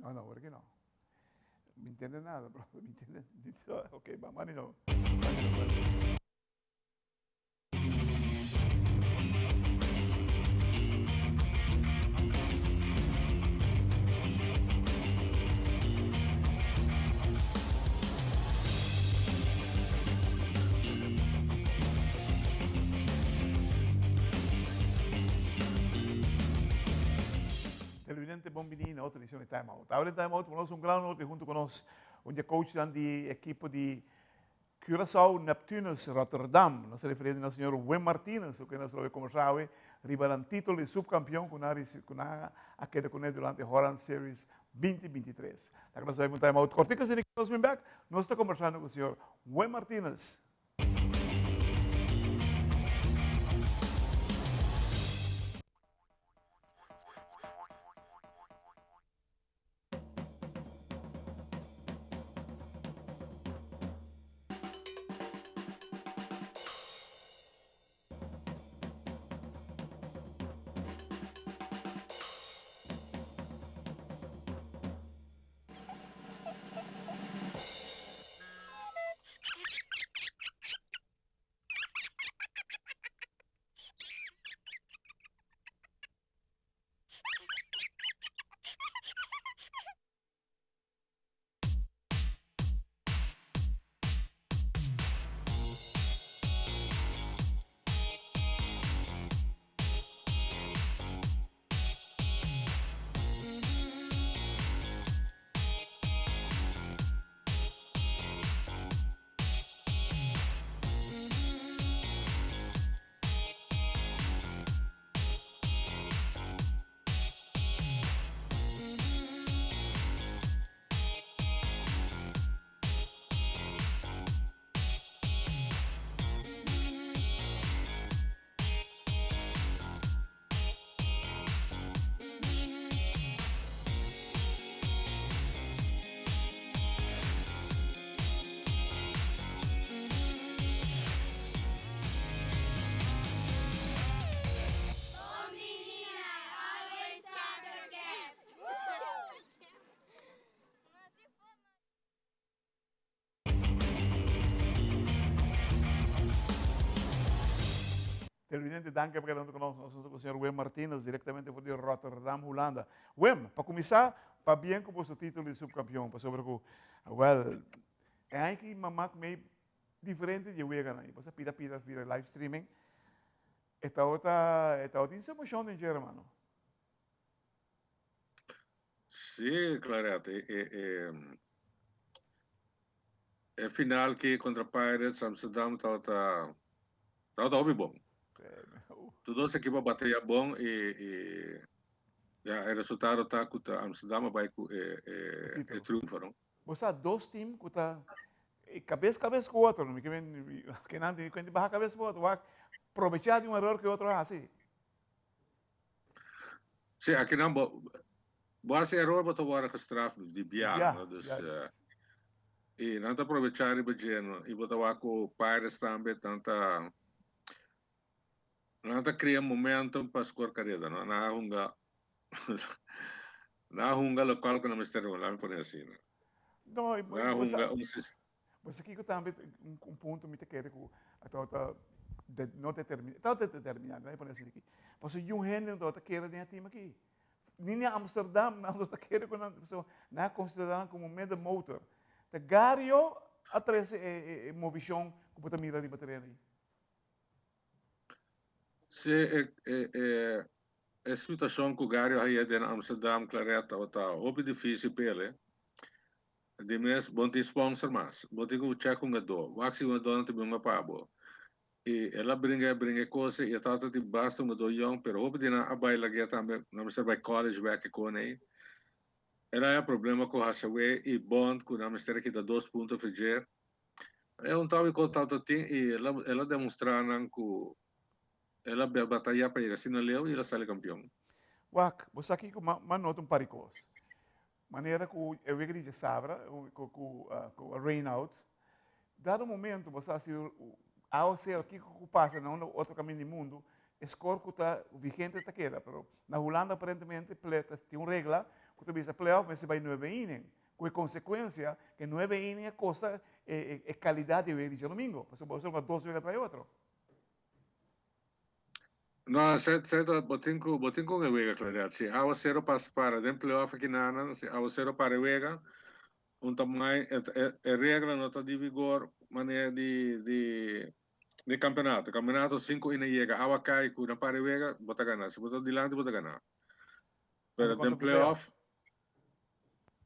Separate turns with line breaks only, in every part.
No, no, awor aki no. Mi ntende nada, bro. Mi ntende. Ok, ban, ban di nobo. Televidente bon bini na otro edicion di Time Out. Awe den Time Out nos un gran honor di hunto cu nos un di e coachnan di ekipo di Curaçao Neptunus Rotterdam. Nos ta referiendo na señor Wim Martinus, cu nos lo bay conversa awe riba nan titulo di subcampeon cu nan cu nan a keda cune durante Holland Series 2023. Laga nos bay un Time Out cortico asina cu nos bin bek. Nos ta conversando cu señor Wim Martinus. Televidente, danki pa keda hunto ku nos. Nos hunto ku señor Wim Martinus, direktamente for di Rotterdam, Hulanda. Wim, pa kuminsá, pabien ku boso título di supkampion, pasobra ku, wèl, e aña aki mama ku mei diferente di e weganan. I boso a pida pida via live streaming. E tabata, e tabatin su emoshon den dje, hermano.
Sí, Claret, e, e, e, e final ki contra Pirates Amsterdam tabata tabata hopi bon. Tur dos ekipo a batalla bon y, y ya, e resultado ta ku ta Amsterdam a bai ku e, e, e
título.
triunfo, no?
Bo sa dos team ku ta kabes kabes ku otro, no? Mi ke men ke nan tin ku baha kabes ku otro, wak probechá di un eror ku e otro a hasi.
Sí, aki nan bo bo hasi eror bo ta wòrdu gestraf di biaha,
Ya,
no? Dus
ya.
i nan ta probechá riba dje, no? I bo ta wak ku Pirates tambe nan ta nan ta kria momentum pa skor kareda, no? Nan a hunga nan a hunga lokual ku nan mester hunga, laat mi pone asina.
No, i bo
Nan a
bo sa
hunga un sis
Bo sa kiko tambe un punto mi ta kere ku a tabata no determinante, tabata determinante, laat mi pone asina aki. Pasobra yun hende no tabata kere den e team aki. Ni na Amsterdam nan no ta kere ku nan, pasobra nan a konsidera nan komo middenmotor. Ta Gario a trese e movishon ku bo ta mira riba tereno ei.
Si e situashon ku Gario haya den Amsterdam, Claret, tabata hopi difísil p'el. Di mes, bo no tin sponsor mas. Bo tin ku check un gadó. Wak si un gadó no ta bin pa bo. I el a bringa, e bringa e kos ei, i e tabata tin basta un gadó yòn, pero hopi di nan a bai lag'é tambe, nan mester bai college bek e kon ei. El a haña problema ku Hasewe i Bond ku nan mester a kita dos punto for dje. E un tabi ku tabata tin i el a el a demostrá nan ku el a batayá pa yega asina leu i el a sali kampion.
Wak, bo sa kiko? M'a nota un par di kos. Manera ku e wega di djasabra ku ku a rain out, dado momento bo sa si awaseru kiko ku pasa na un otro kaminda di mundu, e skor ku ta vigente ta keda, pero na Hulanda aparentemente tin un regla Ku ta bisa playoff mester bai nuebe inning. Ku e konsekuensia ku e nuebe inning a kosta e e kalidat di e wega di djadumingu. Pasobra bo a hunga dos wega tras di otro.
No, se ta bo tin ku e wega Claret. Si awasero pasa para den playoff aki nanan, si awasero para e wega, un ta mai e regla no ta di vigor manera di campeonato. Campeonato 5 inning yega, awa kai ku no para e wega, bo ta gana. Si bo ta dilanti, bo ta gana. Pero den playoff,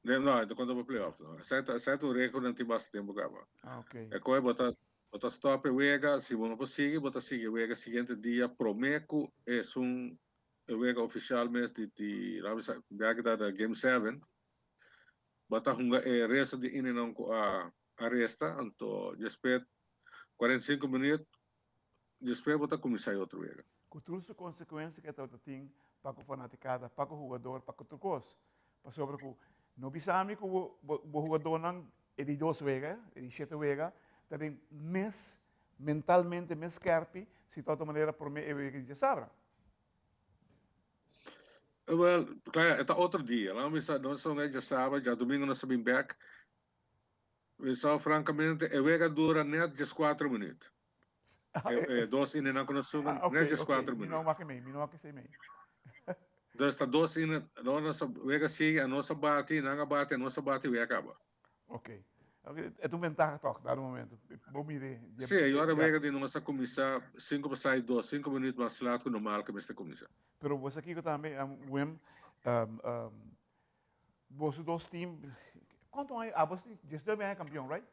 den, no, ta konta pa playoff. No. Esei ta un regla nan tin basta tempu kaba.
Ah, ok.
E koi bo ta stop e wega, si bo no por sigui, bo ta sigui e wega siguiente dia promé ku esun e wega ofisial mes di laga ta da game 7. Bo ta hunga e resto di inning ku a resta, anto despues 45 minüt, despues bo ta kuminsá otro wega.
Ku tur su konsekuensia ku e tin pa ku fanatikada, pa ku hungadó, pa ku tur kos. Pasobra ku no bisami ku bo hungadónan e di dos wega, e di shete wega, ta den mes mentalmente mes skerpi si ta otro manera promé e wega di djasabra.
Well, klaro, ta otro dia. Laga mi nos a djasabra, djadumingu nos a bin back. So, frankamente, e wega dura net 14 minüt. Dos inning nan ku nos
Ah, ok,
net 14
Mi no
minüt.
Wak mei, mi no wak esei mei.
Dus ta dos inning, no, nos wega sigui, nos a bati, nan a bati, nos a bati, wega kaba.
Ok. E un ventaha toch, dado momento. Bo mire.
Sí, i ora wega di nos a kuminsá 5 pa 2, 5 minüt mas lat ku normal ku mester kuminsá.
Pero bo aki tambe, Wim, bo dos team, kuantu aña, ah, bo 19 aña kampeon, right?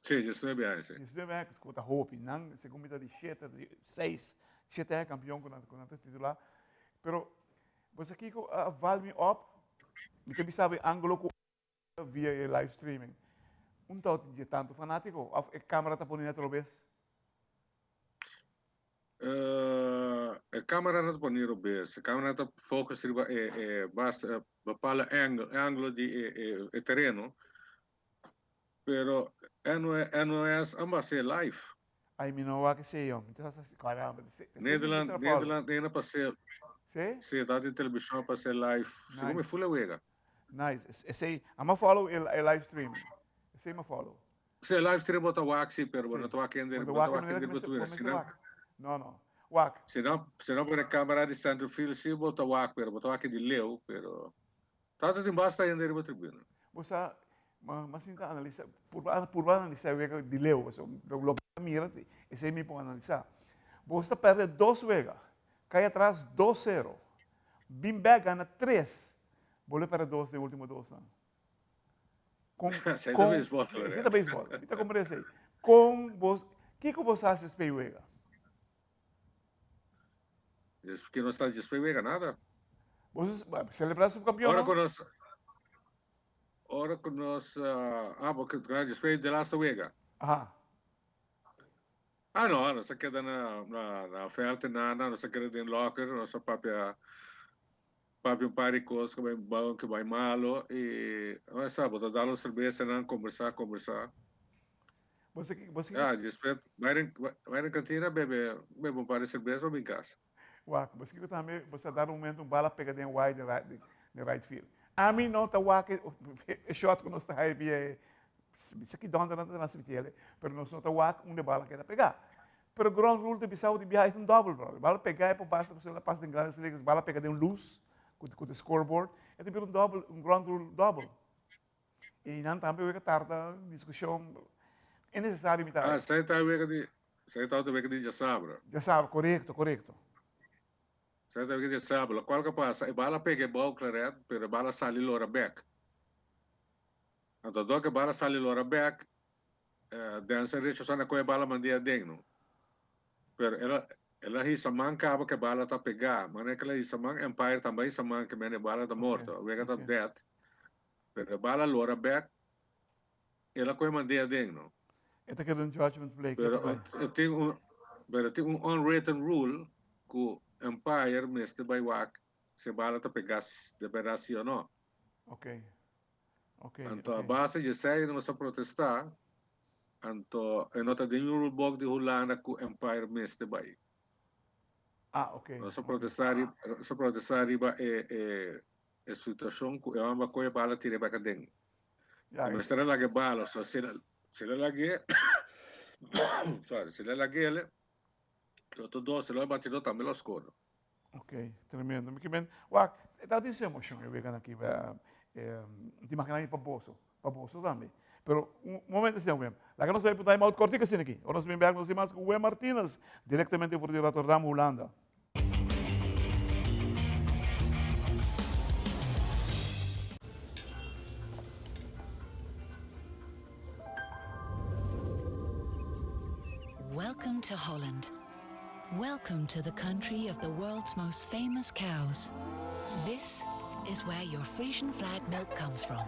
Sí, 19 aña, sí.
19 aña ku ta hopi, nan, segun mi ta di 7, di 6, 7 aña kampeon ku nan titulá. Pero bo aki ku val mi op, mi ta bisa e ángulo ku via e live streaming. Un tal di tantu fanátiko, òf e kamera ta poniendo otro bes?
E kamera no ta poniendo bes. E kamera ta focus riba e basta bepaalde angle di e tereno. Pero NOS a hasié live.
Ai, mi no wak esei, yo. Mi ta caramba.
Nederland ena pa ser
Sí?
Sí, ta den televishon pa ser live. Segun mi
Nice.
full e wega.
Nice. Esei, ami a follow e live streaming. Esei mi a follow.
Sí, live stream bo ta wak sí, pero no ta wak hende,
Bo
bo
wak
ta wak
manera
hende
ku
bo Twitter.
mester
Si no,
wak. No. Wak.
si no pone kamera di center field, sí bo ta wak, pero bo ta wak di leu, pero ta tin basta hende riba tribuna.
Bo sa, ma sinta analisá, purba analisá wega di leu, so, lo mira, esei mi por analisá. Bo ta pèrdè dos wega, kai atras 2-0, bin back gana 3, bolbe pèrdè dos den último dos nan.
Esei ta baseball,
Esei ta baseball. Mi ta komprendé esei. Kon bo, kiko bo sa hasi spei wega?
Ke no sta despues wega nada.
Bo selebrá subkampeon,
Ora
no?
Ora ku nos, ah, porque despues di laatste wega.
Aha.
Ah, no, nos a keda na veld nada, nos a keda den locker, nos a papia un par di kos ku bai bon, ku bai malo, i, mas sabe, bo ta dal un serbesa nan, kombersá, kombersá.
Bo
Ah, despues, bai den kantina, bebe un par di serbesa, bin kas.
Wak, bo kiko tambe, bo sa dar un momento un bala pega den wide den right field. Ami no ta wak e shot ku nos ta haya via esaki donde nan ta transmitié, pero nos no ta wak unda bala keda pegá. Pero ground rule ta bisa di biaha un double, bro. Bala pegá e por basta ku la pasa den Grandes Ligas, bala pega den luz ku the scoreboard, e ta bira un double, un ground rule double. I nan tambe wega tarda diskushon innesesario mi ta.
Ah, esei ta wega di djasabra.
Djasabra, korekto.
Esei ta wega di djasabra. Kual ke pasa, e bala pega e bou Claret, pero e bala sali lora back. Anto dor ku e bala sali lora back, Denzel Richardson a kohe e bala mand'é aden, no. Pero el a hisa man kaba ku e bala ta pegá. Manera ku el a hisa man, umpire tambe a hisa man ku men e bala ta morto. Wega ta dead. Pero e bala lora back, el a kohe mand'é aden, no.
E ta keda un judgment play.
Pero tin un unwritten rule ku umpire mester bai wak si bala ta pegá di berdat sí o no. Anto, a base di esei nos a protestá, anto e no ta den rule book di Hulanda ku umpire mester bai.
Ah, ok.
Nos a protestá, nos a protestá riba e e situashon ku e hòmber a kohe bala tira e bek aden. E mester a laga e bala, so si el a lag'é, sorry, si el a lag'é, e otro dos, el a bati do tambe lo a skor.
Ok, tremendo. Mi kimen, wak, e ta tin su emocion e weganan aki. Mi ta imagina mi pa boso, pa boso tambe. Pero un momento asina, Wim. Laga nos bai pa un time out kortiko asina aki. Ora nos bin bek nos tin mas ku Wim Martinus, direktamente for di Rotterdam, Hulanda.
Welcome to Holland. Welcome to the country of the world's most famous cows. This is where your Frisian flag milk comes from.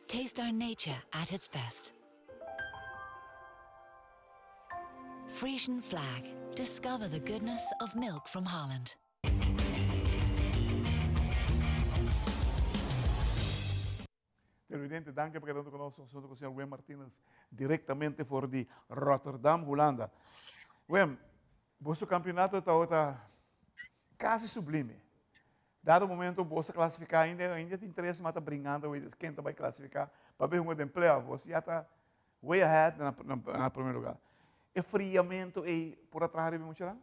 Taste our nature at its best. Frisian flag. Discover the goodness of milk from Holland.
Televidente, danki pa keda huntu ku nos. Nos huntu ku señor Wim Martinus, direktamente for di Rotterdam, Hulanda. Wim, boso kampionato tabata kasi sublime. Dado momento boso a klasifiká ainda, ainda tin tres mas ta bringando ken ta bai klasifiká pa bin hunga den playoff. Boso ya ta way ahead na na primer lugar. E friamentu ei por a traha riba e muchanan?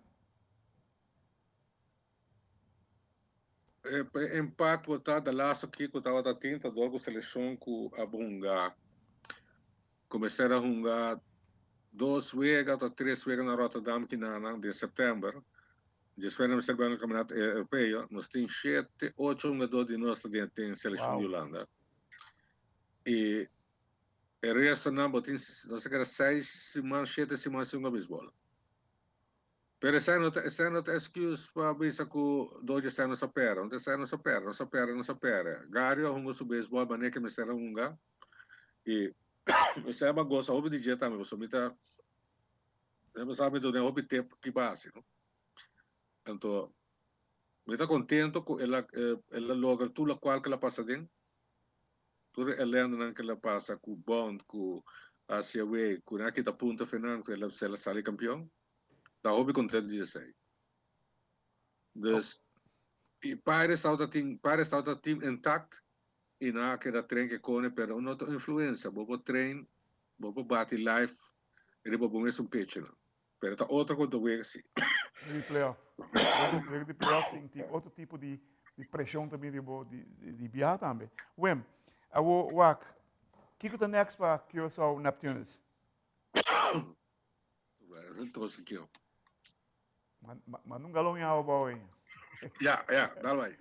E empat por ta de laatste keer ku tabata tin ta dor ku selekshon ku a hunga ku mester a hunga dos wega òf tres wega na Rotterdam kinanan den sèptèmber. Despues nan mester bai na kampionato europeo. Nos tin shete ocho hungadó di nos ta den selekshon di Hulanda. I e restonan bo tin nos ta keda seis siman shete siman sin hunga beisbòl. Pero esei no ta esei no ta excuse pa bisa cu Dodgers esei no sa perde. No ta esei no sa perde, no sa perde, no sa perde. Gario a hunga su baseball manera ke mester a hunga y esei a gosa hopi di dje tambe pasobra mi ta mi sa mi duna hopi tip ki pa haci no. Anto mi ta contento cu el a el a logra tur locual ke el a pasa den, tur e elendenan ke el a pasa cu Bond, cu Asia Way, cu nan a kita punto final cu el a sali campeon. Ta hopi contento di esey. Dus, y Pirates tabata tin, Pirates tabata team intact y nan a keda train ke kone, pero no ta influencia. Bo por train, bo por bati live riba bo mesun pitchernan. Pero ta otro con ta wega si.
Di playoff. Wega di playoff tin, tin otro tipo di, di presion tambe di bo, di, di, di biaha tambe. Wim, awo wak, kiko ta next pa Curaçao Neptunus?
Entonces, kio.
Manda un galon awa bou ei.
Ja, ja, dal bai.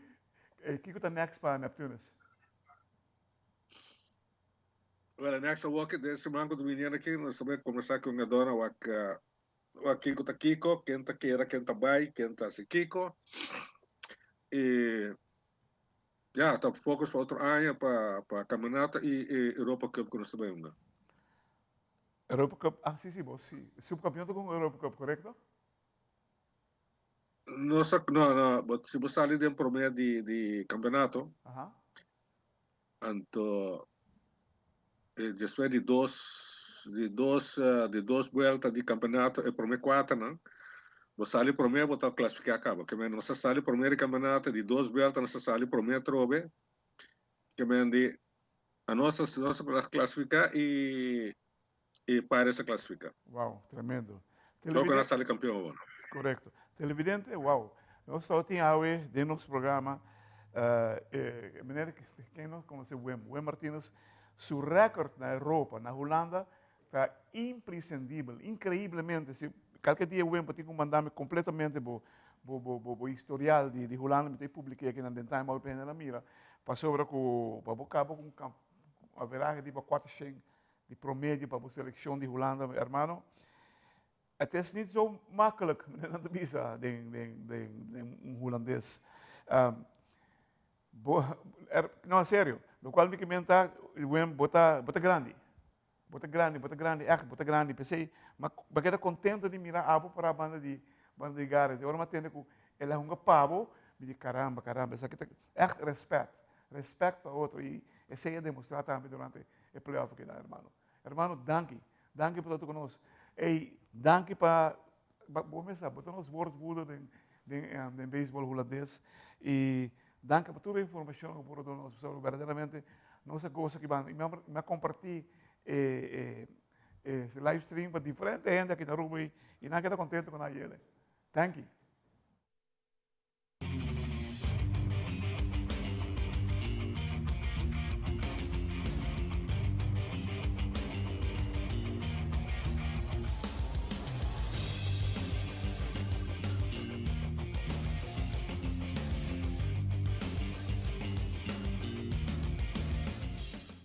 Eh, kiko ta next pa Neptunus?
Well, next awor den siman ku ta bini aki, nos ta bai kombersá ku un dona wak wak kiko ta kiko, ken ta keda, ken ta bai, ken ta hasi kiko. I ja, ta focus pa otro aña pa pa kampionato i Europa Cup ku nos ta bai hunga.
Europa Cup, ah si si bo si subcampeon ta con Europa Cup, correcto?
No sa, no, no, bo, si bo sali den prome di, di campeonato,
Aha.
anto eh, despues di dos, di dos, eh, di dos vuelta di campeonato, e prome cuaternan, bo sali prome, bo ta clasifica caba. Ke men nos a sali prome di campeonato, di dos vuelta nos a sali prome atrobe, ke men di A nos a nos a clasifica y y Pirates a clasifica.
Wow, tremendo.
Loco na sali campeon awor.
Correcto. Televidente, wow. Nos tawata tin awe den nos programa eh, meneer ken nos conoce Wim, Wim Martinus, su record na Europa, na Hulanda, ta imprescindibel, increiblemente. Si kalke dia Wim bo tin cu mandami completamente bo bo bo bo bo historial di di Hulanda, mi ta publica aki nan den Time Out pa hende nan mira, pasobra cu pa bo caba cu un camp averahe di pa 400 di promedio pa bo seleccion di Hulanda, hermano, het is niet zo makkelijk, meneer nan ta bisa den den den den un Hulandes. Um, bo, er, no, serio, locual mi ke menta, Wim, bo ta, bo ta grandi. Bo ta grandi, bo ta grandi, ègt bo ta grandi. P'esei mi a keda kontento di mira abo pará banda di banda di Gareth. E ora mi a tende ku el a hunga pa bo, mi di karamba, karamba, esaki ta ègt rèspèt, rèspèt pa otro. I esei a demostrá tambe durante e playoff aki nan, hermano. Hermano, danki, danki pa ta ku nos. Ey, danki pa, bo mester sa, bo ta nos woordvoerder den. Den beisbòl hulandes i danki pa tur e informashon ku por a duna nos pasobra berdaderamente nos a gosa ki banda i mi a kompartí e e live stream pa diferente hende aki na Aruba i nan keda kontento ku nan a yele. Thank you.